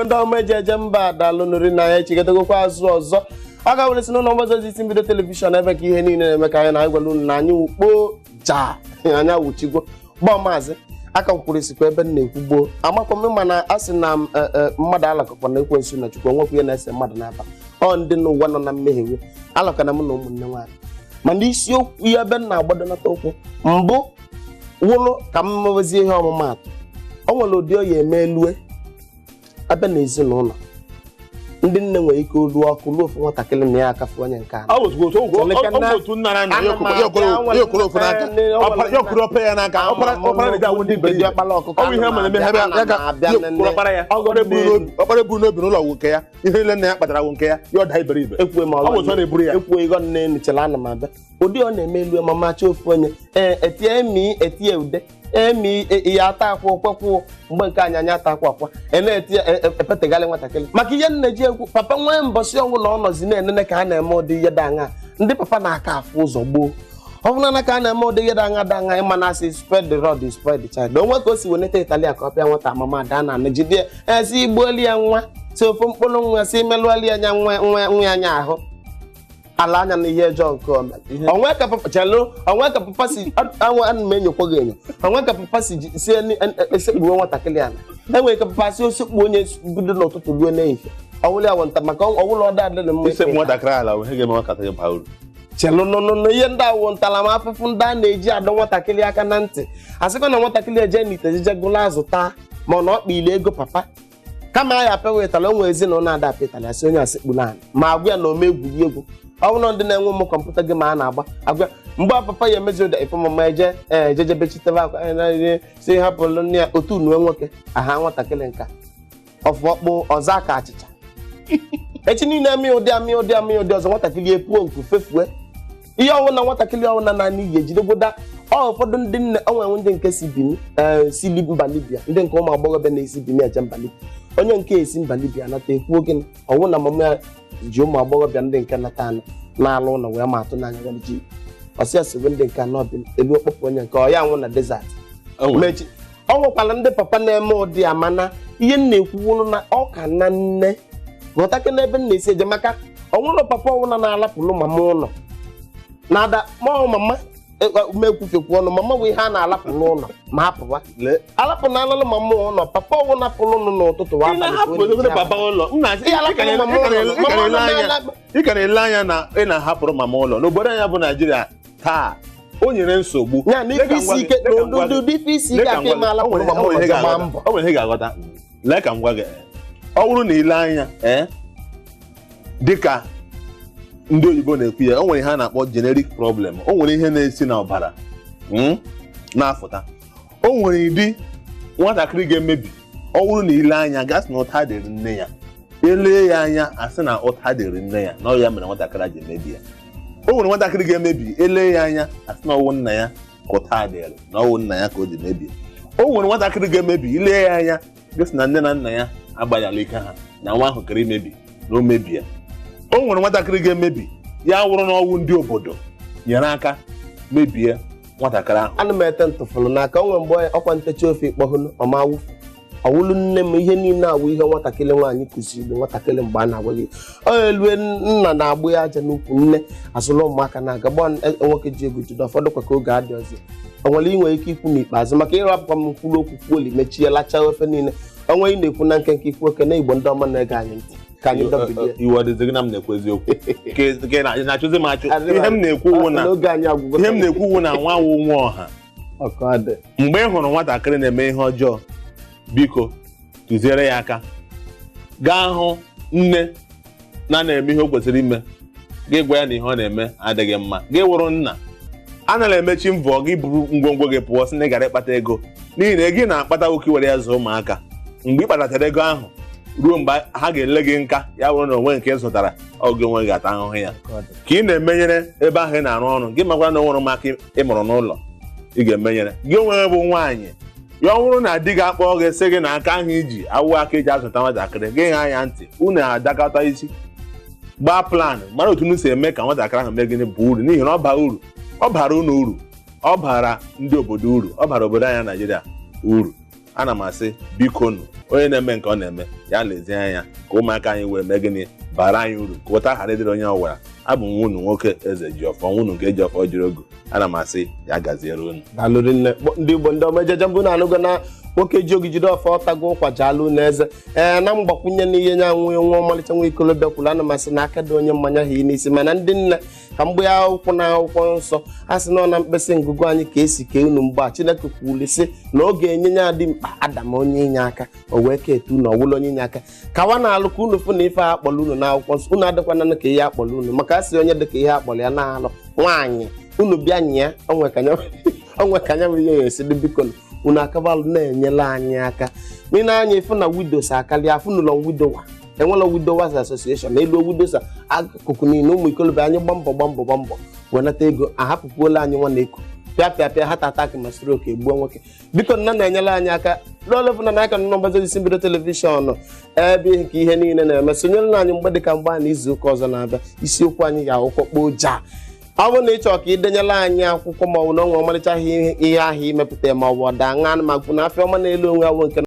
Ndị ọma eji eje mba, daalụ nụrụ na anyị echigedegokwa azụ ọzọ. Ọ ga-were si n'ụlọ mgbasa ozi Isi Mbido Television, ebe ka ihe niile na-eme, ka anyị na anyị gwara unu na anyị wukpo jaa, anyị awụchigo gbaa. Maazị aka m kwuru sikwa ebe m na-ekwu gboo, amakwa m, mana a sị na m, mmadụ alakọkwa na ekwensu na Chukwu onwekwa ihe na-ese mmadụ n'aba ọ ndị n'ụwa nọ na mmehie alakọ na mụ na ụmụnne nwaanyị. Mana isiokwu ihe ebe m na-agbadonata ụkwụ mbụ wụrụ ka m mewezie ihe ọmụmaatụ. O nwere ụdị oyi eme elue abịa na ezinụlọ, ndị nne nwere ike olu ọkụ ruo ofu nwatakịrị na ya akafu onye nke anọ. Ọ bụ otu ọ bụ otu nna na nna ya. Ya okoro ofu n'aka, ya okoro ọpara ya n'aka, ọpara ọpara na-eji awụ ndị ibe ya. Diọkpala ọkụkọ. Ọ bụ ihe mere eme ha ana m abịa nene. ọpara ya ọpara eburu n'obi, ọpara eburu n'obi n'ụlọ wụ nke ya, ihe niile nna ya kpatara wụ nke ya, ya ọ daa iberibe. Ekwue ma Ọ bụ otu ọ na-eburu ya. Ekwuo ịgọ nne enu chere, ana m abịa. Ụdị ọ na-eme elu mama achọ ofu onye, ee, etie emi, etie ude emi ya ata akwa okwekwụ mgbe nke anyị anya ata akwa akwa e na-eti epetegharị nwatakịrị maka ihe nne ji ekwu papa nwee mbọsị ọnwụ na ọ nọzi na-enene ka a na-eme ụdị ihe dị aṅa. Ndị papa na-aka afụ ụzọ gboo, ọ bụrụ na ka a na-eme ụdị ihe dị aṅa dị aṅa, ịma na asị "Spread the rod, you spoil the child." Onwe ka o si weneta Italia ka ọ pịa nwata, amama daa na anụ jide ya, esi igbuoli ya nwa, si ofu mkpụrụ nwa, si melụọli ya anya nwa nwa nwa ya anya ahụ ala anya na ihe ọjọọ nke o mere. Onwe ka papa chelụ, onwe ka papa si anwa, ana m enyokwa gị enyo. Onwe ka papa si si esekpuo nwatakịrị ala, enwere ka papa si osekpu onye bido n'ụtụtụ ruo n'ehihie, ọwụla ya wụnta maka ọwụla ọda adịrị mma. Isekpu nwatakịrị ala bụ ihe ga-eme nwatakịrị baa uru. Chelụ, nụnụnụ, ihe ndị awụ ntaramahụhụ ndị a na-eji adọ nwatakịrị aka na ntị, asịkwa na nwatakịrị eje n'ite jije gụrụ azụ taa, ma ọ na ọ kpile ego papa kama ya apịawa ịtala. O nwere ezinụlọ ada apịa ịtala, asị onye asịkpu naanị ma agwa ya na ome egwuri egwu. Ọ bụrụ na ndị na-enwe ụmụ kọmputa gị ma a na-agba agwa ya, mgbe a papa ya emezi ụda ife mama eje ee ejeje bechitebe akwa si hapụrụ nne ya otu nue nwoke aha nwatakịrị nka ọfụọkpụ ọzọ aka achịcha echi niile amị ụdị amị ụdị amị ụdị ọzọ, nwatakịrị epuo nku fefue ihe ọnwụ na nwatakịrị ọnwụ na naanị iyi ejidegboda ọ. Ụfọdụ ndị nne o nwere ndị nke si Bini, ee, si mba Libya, ndị nke ụmụ agbọghọbịa na-esi Bini eje mba Libya. Onye nke esi mba Libya nata ekwuo gịnị? Ọnwụ na mama ya ji ụmụ agbọghọbịa ndị nke nata anụ na-alụ ụlọ wee ma atụ n'anya ya ji ọsị ya siwe ndị nke anọ bi elu okpopụ onye nke ọ ya nwụ na desert. Mechi ọ nwekwara ndị papa na-eme ụdị ya, mana ihe m na-ekwu wụrụ na ọ ka na nne ghọtake n'ebe m na-esi eje, maka ọnwụrụ papa ọwụla na-alapụrụ mama ụlọ na-ada ma ọ mama mekwufekwu ọnụ mama bụ ihe a na-alapụ n'ụlọ ma hapụwa alapụ na alụlụ mama ụlọ. Papa ọwụla pụrụ ụnụ n'ụtụtụ wa Ị abalị ka na-ahapụ ọ na-eji ezigbo papa abata. ụlọ m na-asị Ị alapụrụ ị ka mama ụlọ, ị ka mama na-ele ụlọ anya na-ala- ị ka na-ele anya na ị na-ahapụrụ mama ụlọ n'obodo anyị bụ Naijiria taa, o nyere nsogbu. Ya na Lee ife ka m isi gwa gị- ike lee ka m gwa gị- n'ụdị ife isi lee ike ka m aka gwa ime gị, alapụrụ mama o nwere ụlọ ihe gbaa ga-aghọta. mbọ. O nwere ihe ga-aghọta. Lee ka m gwa gị, ọ bụrụ na ile anya, ee, dịka ndị oyibo na-ekwu ya, o nwere ihe a na-akpọ generic problem, o nwere ihe na-esi n'ọbara na-afụta. O nwere ụdị nwatakịrị ga-emebi, ọ bụrụ na ile anya gasị na ụta dịrị nne ya, elee ya anya asị na ụta dịrị nne ya na ọ ya mere nwatakịrị a ji emebi ya. O nwere nwatakịrị ga-emebi, elee ya anya asị na ọwụ nna ya ka ụta dịrị, na ọwụ nna ya ka o ji mebie. O nwere nwatakịrị ga-emebi, ile ya anya gosi na nne na nna ya agbanyala ike ha na nwa ahụ kere imebi na o mebie. O nwere nwatakịrị ga-emebi, ya wụrụ n'ọnwụ ndị obodo nyere aka mebie nwatakịrị ahụ. Ana m ete ntụfụrụ n'aka onwe mgbe ọkwa ntecha ofe ikpọhụnụ ọma awụfu ọwụlụ nne m. Ihe niile awụ ihe nwatakịrị nwaanyị kụziri nwatakịrị mgbe a na-agwa gị ọ elue nna na-agbụ ya aja n'ukwu, nne azụrụ ụmụaka na-aga gbaa nwoke ji ego jide ụfọdụ kwa ka oge adị ọzọ. O nwere inwe ike ikwu n'ikpeazụ maka ịrapụkwa m mkpụrụ okwu kwuoli mechie lachaa ofe niile onwe ị na-ekwu na nkenke ikwu oke na Igbo ndị ọma na-ege anyị ntị ka anyị dọbilie. Iwe ọ dịzị gị na m na-ekwu eziokwu? Ka ị na-achụzi m achụ? Ihe m na-ekwu wụ na n'oge anyị agwụgo. Ihe m na-ekwu wụ na nwa wụ nwa ọha. Ọkụ adị. Mgbe ị hụrụ nwatakịrị na-eme ihe ọjọọ, biko tụziere ya aka, gaa hụ nne na na-eme ihe o kwesịrị ime, gị gwa ya na ihe ọ na-eme adịghị mma. Gị wụrụ nna, anala emechi mbọ gị buru ngwongwo gị pụọ sị na ị gara ịkpata ego, n'ihi na ego ị na-akpata nwoke were ya zụọ ụmụaka. Mgbe ị kpatatara ego ahụ, ruo mgbe ha ga-ele gị nka, ya bụrụ na onwe nke ị zụtara oge onwe gị ga-ata ahụhụ ya ka ị na-emenyere ebe ahụ ị na-arụ ọrụ gị. Makwara na o nwere ụmụaka ị mụrụ n'ụlọ ị ga-emenyere gị onwe bụ nwaanyị ya. Ọ bụrụ na di gị akpọọ gị sị gị na aka ahụ iji awụ aka iji azụta nwatakịrị gị, ghaa ya ntị, unu adakọta isi gbaa plan, mara otu unu si eme ka nwatakịrị ahụ mee gịnị bụ uru, n'ihi na ọ bara uru, ọ bara unu uru, ọ bara ndị obodo uru, ọ bara obodo anyị Naijiria uru. Ana m asị, biko nụ, onye na-eme nke ọ na-eme ya lezie anya ka ụmụaka anyị wee mee gịnị bara anyị uru, ka ụta ghara ịdịrị onye ọwara. Abụ m nwunu nwoke Eze Jiọfọ, nwunu nke Jiọfọ jiri ogu. Ana m asị ya gaziere unu. Daalụ nne. Ndị Igbo ndị ọma, ejeje mbụ na-anụgo na nwoke ji ogijide ọfọ ọtago ụkwa jaalụ n'eze. Ee, na mgbakwunye n'ihe nya nwunye nwa ọmalịcha nwa ikolobịa kwuru, ana m asị na aka dị onye mmanya ha n'isi. Mana ndị nne, ka mgbe akwụkwọ na akwụkwọ nsọ a sị na ọ na mkpịsị ngụgụ anyị ka esi kee unu. Mgbe a Chineke kwuru sị na ọ ga-enye nye adị mkpa Adam onye inye aka, o wee ka etu unu ọwụla onye inye aka kawa na-alụ ka unu fụ na ife a akpọrọ unu n'akwụkwọ nsọ unu adịkwana ka ihe akpọrọ unu, maka a sị onye dịka ihe akpọrọ ya na-alụ nwaanyị unu bịa nyịa onwe ka anya bụ ihe ya esi dị. Biko, unu akabalụ na-enyere anyị aka n'ile anya ịfụ na widows akarịa afụ n'ụlọ widowa enwela Widowers Association elu widows akụkụ niile. Ụmụ ikolobịa anyị, gba mbọ, gba mbọ, gba mbọ wenata ego, ahapụkwuola anyị nwa na-eku pịa pịa pịa heart attack ma stroke egbuo nwoke. Biko, nna na-enyere anyị aka lọlefụ na aka nọ mgbazi isi mbido television ebe ihe nke ihe niile na-eme. Sonyere anyị mgbe dịka mgbe a na izu ụka ọzọ na-abịa. Isiokwu anyị ga-akwụkwọ kpoo jaa. Ọ bụrụ na ị chọrọ ka ị denyela anyị akwụkwọ ma ọ bụ na onwe ọmarịcha ihe ahụ imepụta ma ọ bụ ọda ṅa ma gwụ na afịa ọma na-elu onwe awụ nke.